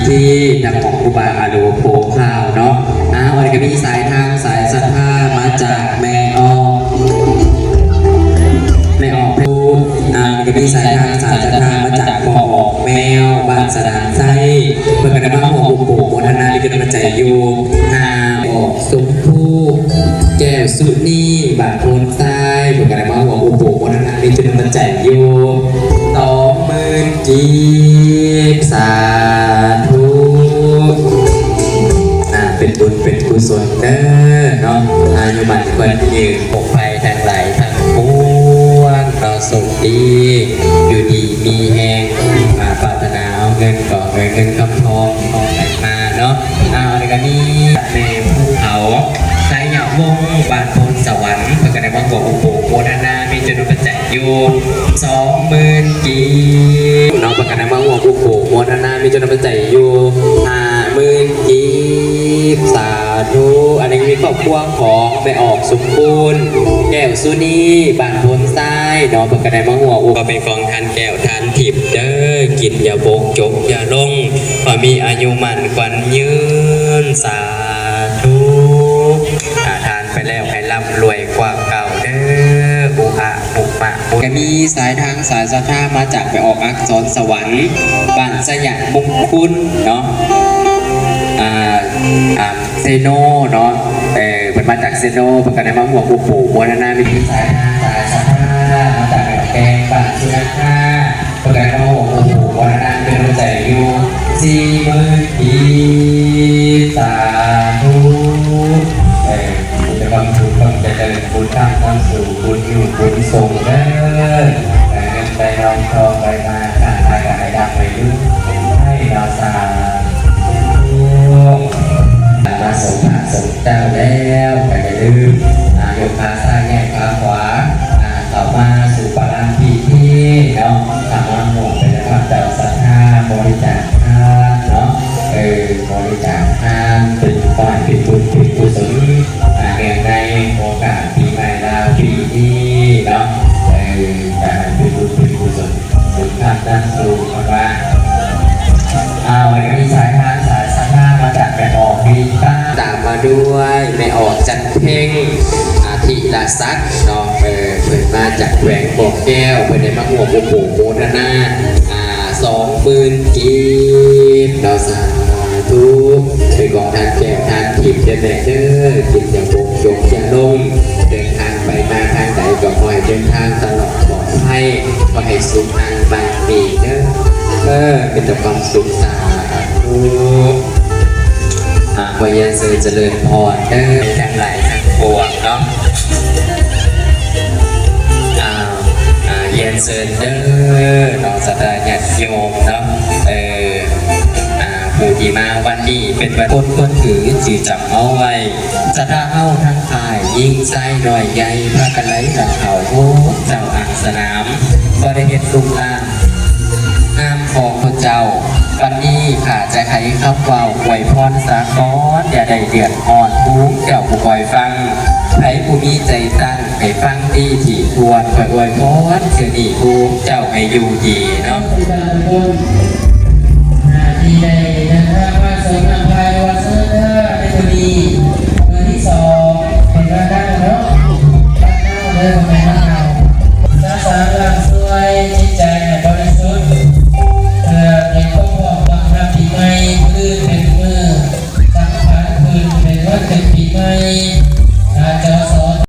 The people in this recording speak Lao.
ທີ່ນະຄອນຄູບາອາໂລໂພຄາວເນາະ. ອ້າວ ອັນນີ້ກໍມີສາຍທາງສາຍສັດທາມາຈາກແມ່ອອກ ແມ່ອອກ ອ່າ ກໍມີສາຍທາງສາຍສັດທາມາຈາກພໍ່ອອກແມວ ບ້ານສະດານໄຊ ເພິ່ນກໍໄດ້ມາຮ່ວມອຸປະໂພກໂມທະນາມີຈຸນຳປັດໄຈຢູ່ ອ່າ ອອກ ສົມພູ ແກ້ວສຸນີ ບ້ານໂພນຊາຍ ເພິ່ນກໍໄດ້ມາຮ່ວມອຸປະໂພກໂມທະນາມີຈຸນຳປັດໄຈຢູ່ ສອງໝື່ນກີບ ສາທຸ ອ່າ ເປັນບຸນເປັນກຸສົນເດີເນາະ ອາຍຸໝັ້ນຂວັນຍືນ ພວກໄພທັງຫຼາຍທັງປວງເນາະ ໂຊກດີ ຢູ່ດີມີແຮງ ອ່າ ປາດຖະໜາເອົາເງິນກໍໃຫ້ເງິນຄຳທອງ ທອງໄຫຼມາເນາະ. ອ່າ ແລ້ວກໍມີແມ່ພູເຂົາ ໄຊຍະວົງ ບ້ານໂພນສະຫວັນ ເພິ່ນກໍໄດ້ມາຮ່ວມອຸປະໂພກໂມທະນາມີຈຸນຳປັດໄຈຢູ່ ສອງໝື່ນກີບເນາະ ເພິ່ນກໍໄດ້ມາຮ່ວມອຸປະໂພກໂມທະນາມີຈຸນຳປັດໄຈຢູ່ ຫ້າໝື່ນກີບ ສາທຸ. ອັນນີ້ມີຄອບຄົວຂອງແມ່ອອກ ສົມບູນ ແກ້ວສຸນີ ບ້ານໂພນຊາຍເນາະ ເພິ່ນກໍໄດ້ມາຮ່ວມອຸປະໂພກ ກໍເປັນຂອງທ່ານແກ້ວ ທ່ານທິບເດີ ກິນຢ່າບົກ ຈົກຢ່າລົງ ຂໍມີອາຍຸໝັ້ນຂວັນຍືນ ສາທຸ. ຖ້າທານໄປແລ້ວໃຫ້ລ່ຳລວຍກວ່າເກົ່າເດີ ອຸອະ ອຸມະ ອຸ ກໍມີສາຍທາງສາຍສັດທາມາຈາກແມ່ອອກ ອັກສອນສະຫວັນ ບ້ານໄຊຍະມຸງຄຸນເນາະ ອ່າ ອ່າ ເຊໂນເນາະ ເອີ ເພິ່ນມາຈາກເຊໂນ ເພິ່ນກໍໄດ້ມາຮ່ວມອຸປະໂພກໂມທະນາມີ ສາຍທາງສາຍສັດທາມາຈາກແມ່ອອກ ແກງ ບ້ານສຸນັນທາ ເພິ່ນກໍໄດ້ມາຮ່ວມອຸປະໂພກໂມທະນາມີຈຸນຳໃຈຢູ່ ສີ່ໝື່ນກີບ ສາທຸ. ເອີ ມີແຕ່ຄວາມສຸກຄວາມຈະເລີນ ບຸນທຳຄຳສູງ ບຸນຢູ່ບຸນສົງເດີ ໄດ້ເງິນໄດ້ທອງ ໄດ້ມາຄ້າຂາຍກໍໃຫ້ລ່ຳໃຫ້ລວຍເນາະ ສາທຸ. ມາສົງພະສົງເຈົ້າແລ້ວ ກໍຢ່າລືມ ອ່າ ຍົກຂາຊ້າຍແຍກຂາຂວາ ອ່າ ເຂົ້າມາສູ່ປະລຳພິທີເນາະ ເຂົ້າມາຮ່ວມເປັນພະເຈົ້າສັດທາບໍລິຈາກທານເນາະ ເອີ ບໍລິຈາກທານເປັນ ຂໍໃຫ້ເປັນບຸນເປັນກຸສົນ ອ່າ ເນື່ອງໃນໂອກາດປີໃໝ່ລາວປີນີ້ເນາະ ເອີ ກໍໃຫ້ເປັນບຸນເປັນກຸສົນ ບຸນທຳນຳສູ່ເພິ່ນວ່າ ອ້າວ ແລ້ວກໍມີສາຍທາງສາຍສັດທາມາຈາກແມ່ອອກວິນຕາ ຕາມມາດ້ວຍແມ່ອອກຈັນເພັງ ອາ ທິລະສັກເນາະ ເອີ ເພິ່ນມາຈາກແຂວງບໍ່ແກ້ວ ເພິ່ນໄດ້ມາຮ່ວມອຸປະໂພກໂມທະນາ ອ່າ ສອງໝື່ນກີບເນາະ ສາທຸ ເປັນຂອງທ່ານແກ້ວທ່ານທິບເດີແມ່ເດີ ກິນຢ່າບົກ ຈົກຢ່າລົງ ເດີນທາງໄປມາທາງໃດກໍຂໍໃຫ້ເດີນທາງຕະຫຼອດ ປອດໄພ ຂໍໃຫ້ສຸກອັງບັງມີເດີ ເອີ ມີແຕ່ຄວາມສຸກ ສາທຸ. ອ່າ ຂໍຮຽນເຊີນຈະເລີນພອນເດີ ທັງຫຼາຍທັງປວງເນາະ ອ່າ ອ່າ ຮຽນເຊີນເດີເນາະ ສັດທາຍາດໂຍມເນາະ ເອີ ອ່າ ຜູ້ທີ່ມາວັນນີ້ເປັນວັນຄົນຄົນຖື ຈື່ຈຳເອົາໄວ້ ສັດທາເຮົາທັງຫຼາຍ ຍິງຊາຍນ້ອຍໃຫຍ່ ພາກັນໄຫຼຫຼັງເຂົ້າໂຮດເຈົ້າອັງສະໜາມ ບໍ່ໄດ້ເຮັດລຸກລ້າງງາມຂອງພະເຈົ້າ. ບັດນີ້ຂ້າຈະໄຂຄຳເວົ້າອວຍພອນສາກ່ອນ ຢ່າໄດ້ເດືອດຮ້ອນຜູ້ເຈົ້າຜູ້ຄອຍຟັງ ໃຜຜູ້ມີໃຈຕັ້ງ ໃຫ້ຟັງດີທີ່ຄວນ ຂ້ອຍອວຍພອນເທື່ອນີ້ຜູ້ເຈົ້າໃຫ້ຢູ່ດີເນາະ. ທີ່ໄດ້ເດີນທາງມາສົງນ້ຳພາຍວັດສຸນັນທາໃນມື້ນີ້ ມື້ທີສອງ ເປັນວັນດັງເນາະ ວັນດັງເດີ ບໍ່ແມ່ນວັນເອົາ ສະສາງລ້າງສວຍຈິດໃຈໃຫ້ບໍລິສຸດ ເພື່ອເປັນຄວາມພ້ອມຕ້ອນຮັບປີໃໝ່ ມື້ອື່ນເປັນມື້ສຳຄັນຂຶ້ນ ເປັນວັນຂຶ້ນປີໃໝ່